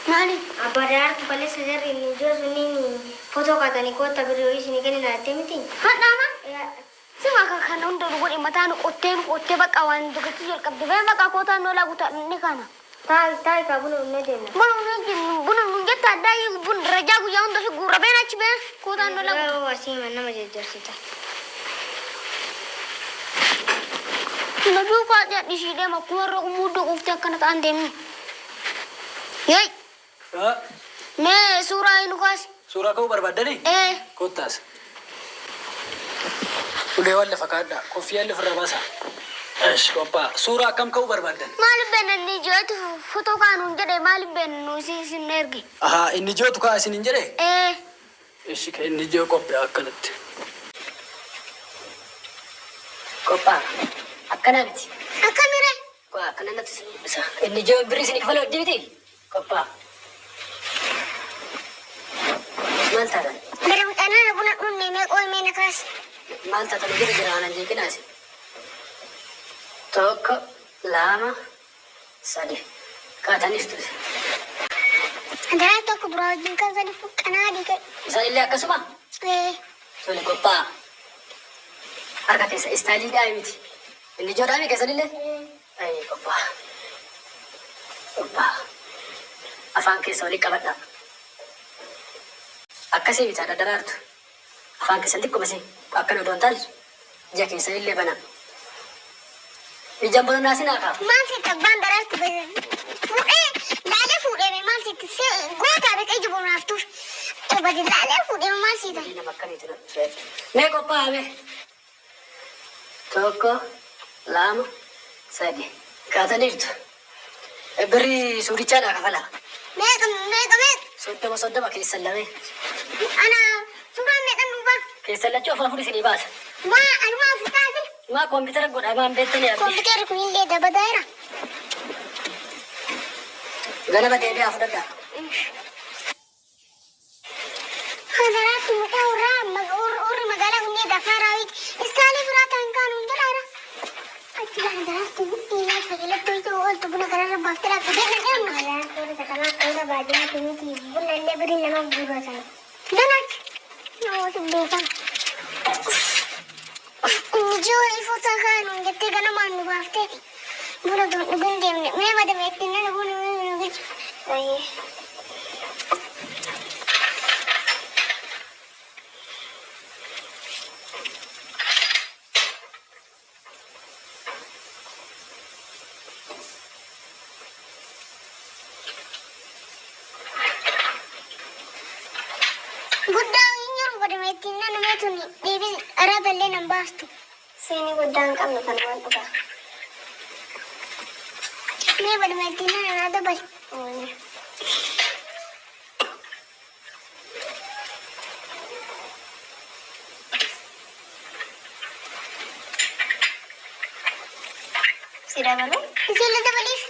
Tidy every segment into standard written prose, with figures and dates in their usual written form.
Maali? Abbaa Daraartu kaleessa jarri inni ijoo sunniin footoo kaatanii kootta birrii ho'ii isinii kennina jettee miti? Hadhaama? Sima akka kana hunda nu godhe mataa nu qottee nu qottee bakka waan dogachuu jalqabde bee bakka kootaa nu olaa guutaa ni kana. Taa'i taa'i kaa buna dhugnee deemna. Buna nu jennu buna nu jetta addaa bun rajaa guyyaa hunda fi guurra been achi bee kootaa nu olaa guutaa. Yoo asii nama jajjarsita. Na duukaa dhishii deema akkuma irra muddoo quuftee akkana ta'an deemni. Yey mee suuraa nu kaasi. Suuraa ka'uu barbaaddanii? Ee Kottaas. Uleewwan lafa kaadhaa. Koffiyaan lafarra baasaa. Esh qophaa'a. Suuraa akkam ka'uu barbaaddan? Maaliif beekna inni ijootu fotoo kaanuun jedhe maaliif beekna nu isin isin erge. Ahaa inni ijootu ka'a isin hin jedhee? Ee Eshi ka inni ijoo qophaa'a akkanatti. Qophaa'a. Akkanaa miti. Akkamiree? Waa akkana natti isin mul'isa. Inni ijoo birrii isinii kafaluu addi miti? Qophaa'a. Maal taatan? Gara mucaanana buna dhunne mee qooyi mee na kaasi. Maal taatan hojii jira aanan jeeqinaa isin. Tokko, lama, sadi. Kaataniif ture. Garaa tokko duraa wajjin kan sadi fuqqanaa adii ta'e. Isaan illee akkasuma? Ee Tole qophaa'a. Harka keessa istaayilii dhaa'e miti. Inni ijoo dhaame keessan illee? Ayi qophaa'a. Qophaa'a. Afaan keessa walii qabadhaa. Akkasii miti haadha daraartu. Afaan keessan xiqquma si akkana odoo hin taane ija keessan illee banaa. Ijaan bana naasinaa kaa. Maal sitti abbaan daraartu fuudhee laalee fuudhee mee maal sitti gootaa beeka ija bonaaftuuf badi laalee fuudhee maal siita. Hojii nama akkamiitu na dhufe. Mee qophaa'a mee. Tokko, lama, sadi. Kaataniirtu. Birrii suurichaadhaa kafalaa. Meeqa meeqa meeqa? 30 30 keessan lamee. Ana suuraan meeqan duuba? Keessan lachuu afur afur isinii baasa. Maa anumaa afur taase? Maa koompitara godhaa maan beektanii abdii. Kompiitarri kun illee dabadaera. Ganama deebi'aa fudhadhaa. Daraartu mucaa warraa warri magaalaa kunneen dafaa raawwiti. Istaalii biraa ta'an kaanuun jedhaara. Achi gaafa daraartu dhiiraa fayyadattoo ija ooltu buna kanarra baaftee laafte deemna deemna. Magaalaan toora kanaaf toora baadiyyaatti miti buna illee birii nama guurratan. Danachi. Namoota beekan. Inni jiru ifootaa kaanuun jettee ganamaan nu baafteeti. Buna tun dhuguun deemne. Mee madame ittiin nana buna nu galchu. Guddaa hin jiru badame ittiin nana mee tuni dhiibis araada illee nan baastu. Seenii guddaa hin qabnu kan waan dhugaa. Mee badame ittiin nana naa dabali. Si dabalu? Ijoollee dabaliif.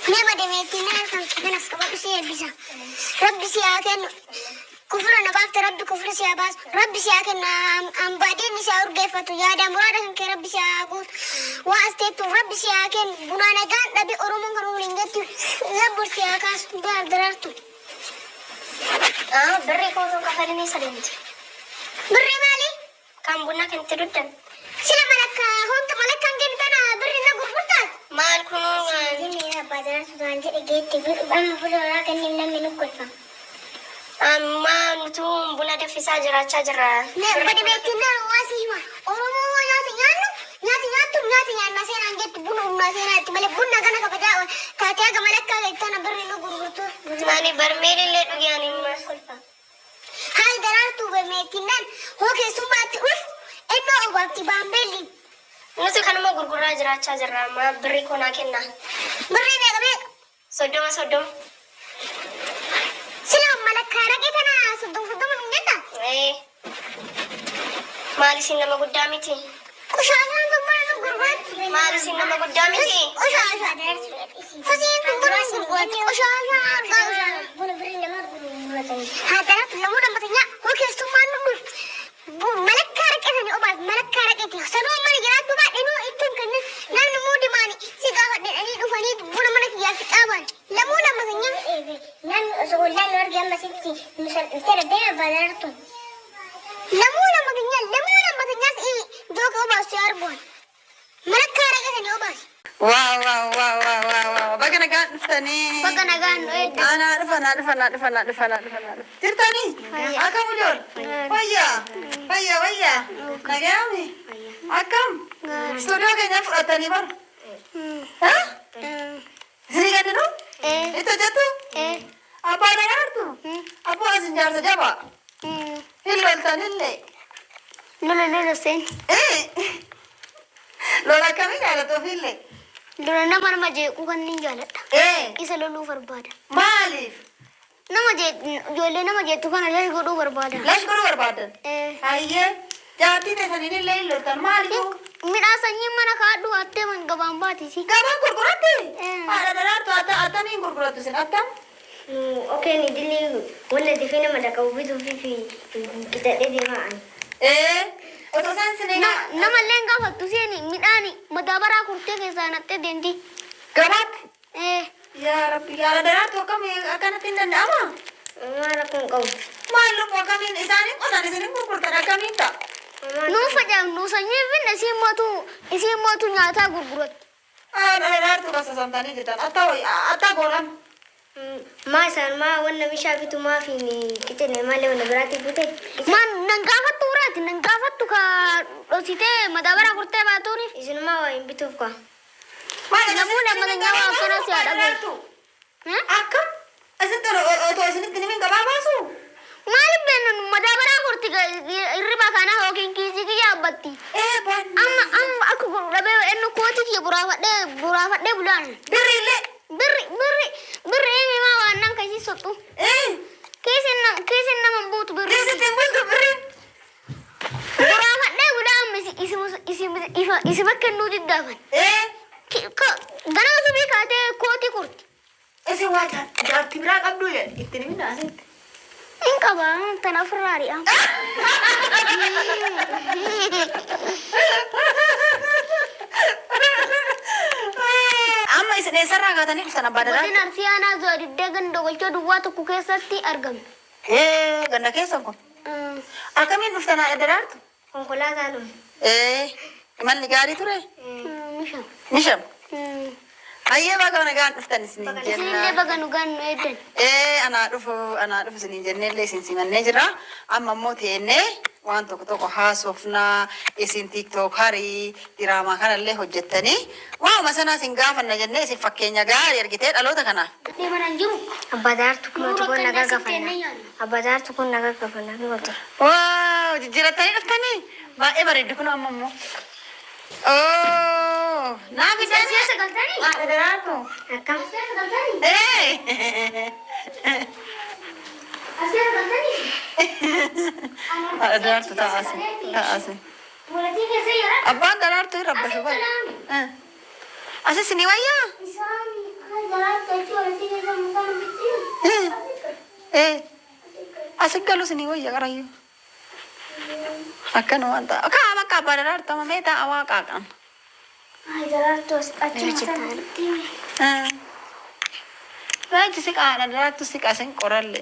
Mee badame ittiin nana kan kanas qabadhu si eebbisa. Rabbi si haa kennu. Kufra na baafte rabbi kufri si haa baasu. Rabbi si haa kennu. Ambaadeen si haa urgeeffatu. Yaada muraada kan kee rabbi si haa guutu. Waa as teettuuf rabbi si haa kennu. Bunaa nagaan dhabe Oromoon kan waliin jettu labbur si haa kaasu. Daar daraartu. Birrii kootuun kafalinee sadii miti. Birrii maali? Kan buna kan itti duddan. Sila malakka hontu malakkaan kennu tana birri na gurgurtaat. Maal kunuu Inni abbaa daraartu ta'an jedhe geetti amma buna horaa kenniif namni nu kolfa. Amma nutu buna danfisaa jiraachaa jirra. Badi beektiin nama waa si hima. Oromoo nyaata nyaannu nyaata nyaattu nyaata nyaanna seenaan jettu buna humnaa seenaa itti malee buna kana kabajaa taatee haga malakkaa tana birri nu gurgurtu. Ani barmeel illee dhuge ani imma. Hayi daraartuu beektiin hoo keessummaatti dhufu ennoo obaafti baambeelli. Nuti kanuma gurguraa jiraachaa jirra amma birrii koo naa kenna. Birrii meeqa meeqa? 30 30. Sila malakkaa raqee tana 30 30 nu jetta? Ee. Maal isin nama guddaa miti? Qoshaashaan tun buna nu gurguratti. Maal isin nama guddaa miti? Qoshaashaa. Fasiin tun buna nu gurguratti. Qoshaashaa argaa qoshaashaa. Haadaraatu lamuu lammatanyaa hoo keessummaan nu dhufu malakkaa raqeetanii obaas malakkaa raqeeti sanuu mana jiraachuu baadhee ittiin kennin namni muudimaani si gaafadhanii dhufanii buna mana kiyyaa fi dhaaban lamuu lammatanyaa. Namni osoo ollaan nu arge amma sitti nu salphistee deema baadaartu. Lamuu lammatanyaa lamuu lammatanyaas jooka obaasu arguun malakkaa raqeetanii obaas. Waaw waaw waaw waaw waaw waaw baga nagaan dhuftanii. Baga nagaan nu eegde. Anaa dhufa naa dhufa naa dhufa naa dhufa naa dhufa naa dhufa. Jirtanii? Akkam ijool? Fayyaa? Fayyaa fayyaa? Nagayaami? Akkam? Istuudiyoo keenya fudhatanii bara. Ha? Isinii kenninu? Itti hojjettu? Abbaa daraartu? Abbaa isin jaarsa jabaa? Hin loltanillee? Lola lola seen. Lola akkamii jaallattu ofiillee? Lola nama nama jeequu kan ni jaaladha. Isa loluu barbaada. Maaliif? Nama ijoollee nama jeettu kana lash godhuu barbaada. Lash godhuu barbaadan? Hayyee jaartii teessaniin illee hin loltan maaliif? Midhaan sanyii mana kaadhu hattee man gabaan baatisi. Gabaan gurguratti? Haadha daraartu attamiin gurgurattu isin attam? Okeen idilli wanta dafee nama dhaqabu bituu fi qixadhee deemaa ani. Osoo isaan isin egaa Namallee hin gaafattu seeni midhaan madaabaraa kurtee keessaa naqxee deemti. Gabaatti? Yaa Rabbi haadha daraartu akkam akkanatti hin danda'amaa? Maal rakkoon qabu? Maal lubbu akkamiin isaanii qotan isinin gurgurtan akkamiin ta'a? Nuu facaafnu sanyii finna isiin mootu nyaataa gurguratti. Haadha daraartu kasasamtanii jirtan atta atta goonan. Maa isaan maa wanna bishaa bitu maa fi qixine malee wanna biraatti bute. Maan nan gaafattu biraati nan gaafattu ka dhositee madaabaraa kurtee baatuuni. Isinumaa waa hin bituuf kaa. Namuu nama nyaata akkana si haadha godhu. Akkam? Isitti otoo isinitti himin gabaa baasu? Maaliif beeknu madaabaraa kurti hirriba kana yookiin kiisii kiyya abbatti. Amma amma akka godhu dhabee inni kootii kiyya buraafadhee buraafadhee bulaan. Birri illee. Birri birri birri eenyu maa waan nan kasii soxxu. Kiisiin nama hin buutu birri. Kiisitti hin bultu birri. Buraafadhee bulaa amma isi bakka innuu diddaafan. Ganama subii kaatee kootii kurti. Isin waa jaartii biraa qabdu jedhe ittiin himin asitti. Hin qaba tana ofirraa ari'a. Amma isin eessarraa kaatanii dhuftan abbaa daraartu? Godina Arsii aanaa Zuwaa Diddee ganda galchoo duwwaa tokko keessatti argamna. Ganda keessan kun? Akkamiin dhuftan haadha daraartu? Konkolaataa dhume. Imalli gaarii ture? Misham. Misham. Hayyee baga nagaan dhuftan isiniin jenna. Isinillee baga nagaan nu eegdan. Anaa dhufu anaa dhufu isiniin jennee isin simannee jira. Amma immoo teennee waan tokko tokko haasofnaa isin tiiktookarii diraamaa kanallee hojjettanii waanuma sanaa isin gaafanna jennee isin fakkeenya gaarii argitee dhaloota kanaaf. Deeman hin jiru. Abbaa daraartu kun tokko nagaa gafanna. Abbaa daraartu kun nagaa gafanna ni qabda. Waaw jijjiirattanii dhuftanii baay'ee bareeddi kun amma immoo. Oh, naaf Isaan keessa galtanii? Haadha daraartu. Akkam? As keessa galtanii? As keessa galtanii? Haadha daraartu taa'asi taa'asi. Walatii keessa jira. Abbaan daraartu hin rabbashu bara. Asis ni wayyaa? Isaan daraartu achi walatii keessa mukaan bitti. Asis galus ni wayya qarayyuu. Akkanumaan ta'a. Kaa bakka abbaa daraartu amma mee ta'a waa qaaqan. Ay daraartu achi mukaan bitti. Raachi siqaa haadha daraartu siqaa isin qoralle.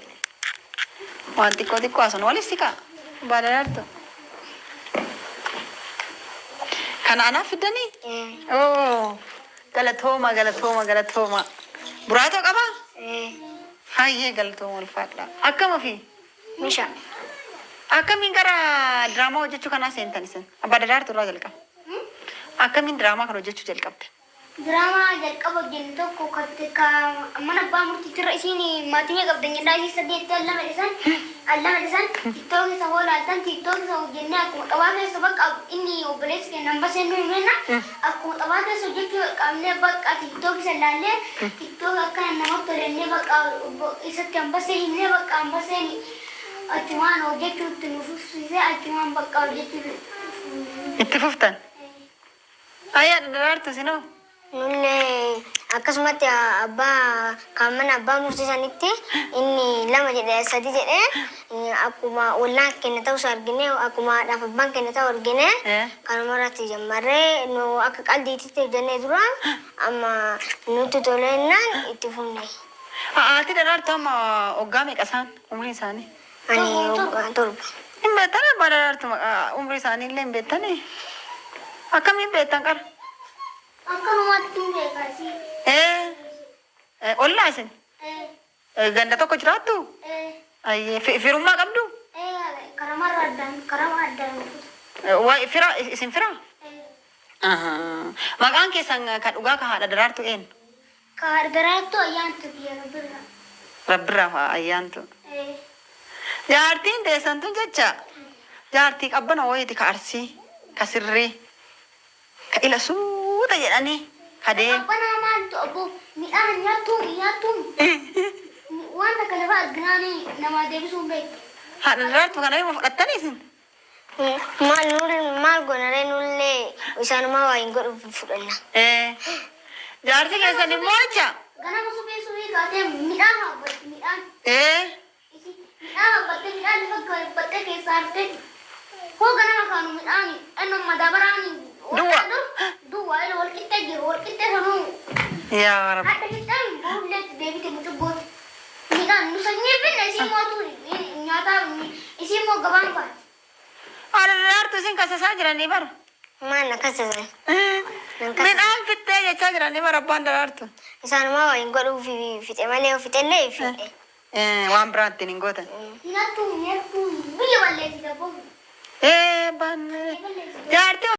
Waan xiqqoo xiqqoo asan walis siqaa abbaa daraartu. Kana anaaf fiddanii? Oo galatooma galatooma galatooma. Buraatoo qabaa? Hayyee galatooma ulfaadha. Akkam ofii? Misha. Akkamiin gara diraamaa hojjechuu kanaa seentan isin? Abbaa daraartu irraa jalqaba. Akkamiin diraamaa kana hojjechuu jalqabde? Diraamaa jalqaba hojjenne tokko ka mana abbaa murtiitirra isiin maatii meeqa qabdan jennaa isii saddeetti al lama dhisan al lama dhisan tiktook isa hoolaaltan tiktook isa hojjennee akkuma xabaa keessa bakka inni obboleessi kennan baseen nu himenna akkuma xabaa keessa hojjechuu qabnee bakka tiktook isa laallee tiktook akkana namatti tolennee bakka isatti hambasee himnee bakka hambaseen achumaan hojjechuutti nu fufsiisee achumaan bakka hojjechuu Itti fuftan? Ayyaa daraartu isinoo? Nullee Akkasumatti abbaa kan mana abbaa murtii sanitti inni lama jedhee sadi jedhee akkuma ollaan keenya ta'us argine, akkuma haadhaaf abbaan keenya ta'u argine, kanuma irratti jammarree nu akka qaldiititti hojjennee dura amma nutti tolennaan itti fufne. Haati Daraartuu amma waggaa meeqa isaan umriin isaanii? Ani waggaa 7. Hin beektan abbaa Daraartuu maqaa umrii isaanii illee hin beektanii? Akkamiin beektan qara? Akkanumatti hin beekasi. Ollaa isin? Ganda tokko jiraattu? Ayyee, firummaa qabdu? Karamarra addaan, karama addaan. Waa'ee fira isin fira? Maqaan keessan kan dhugaa kan haadha Daraartuu eenyu? Ka Daraartuu Ayyaantu biyya Rabbirraa. Rabbirraa haa Ayyaantu. Jaartiin teessan tun jecha jaartii qabbana wayiiti ka Arsii, ka sirrii, ka ila suuta jedhanii ka deemu. Qabbanaa maaltu obbo midhaan nyaattuu nyaattuu waan takka lafa arginaanii namaa deebisuu hin beektu. Haadha Daraartuu kana yoo fudhattanii isin? Maal maal goonaree, nullee isaanumaa waa hin godhu fudhanna. Jaarsi keessan immoo jecha. Ganama suphee suphee kaatee midhaan haabbatti midhaan. Midhaan habbattee midhaan lafa habbattee keessaa haftee hoo ganama kaanu midhaan dhannoo madaabaraani. Duwwaa. Duwwaa ila wal qixxee jiru, wal qixxee sanuu. Yaa Rabbi. Hadha fixxaan boolleetti deebite mucubbooti. Midhaan nu sanyii finna, isii mootu nyaataa, isii immoo gabaan baati. Haadha Daraartuu isin kasasaa jiranii bara. Maal na kasasan? Midhaan fixxee jechaa jiranii bara abbaan Daraartuu. Isaanumaa waa hin godhuu fixe malee fixellee fixe. Waan biraattiin hin gootan. Nyaattuu nyaattuu biyya balleessite boobu.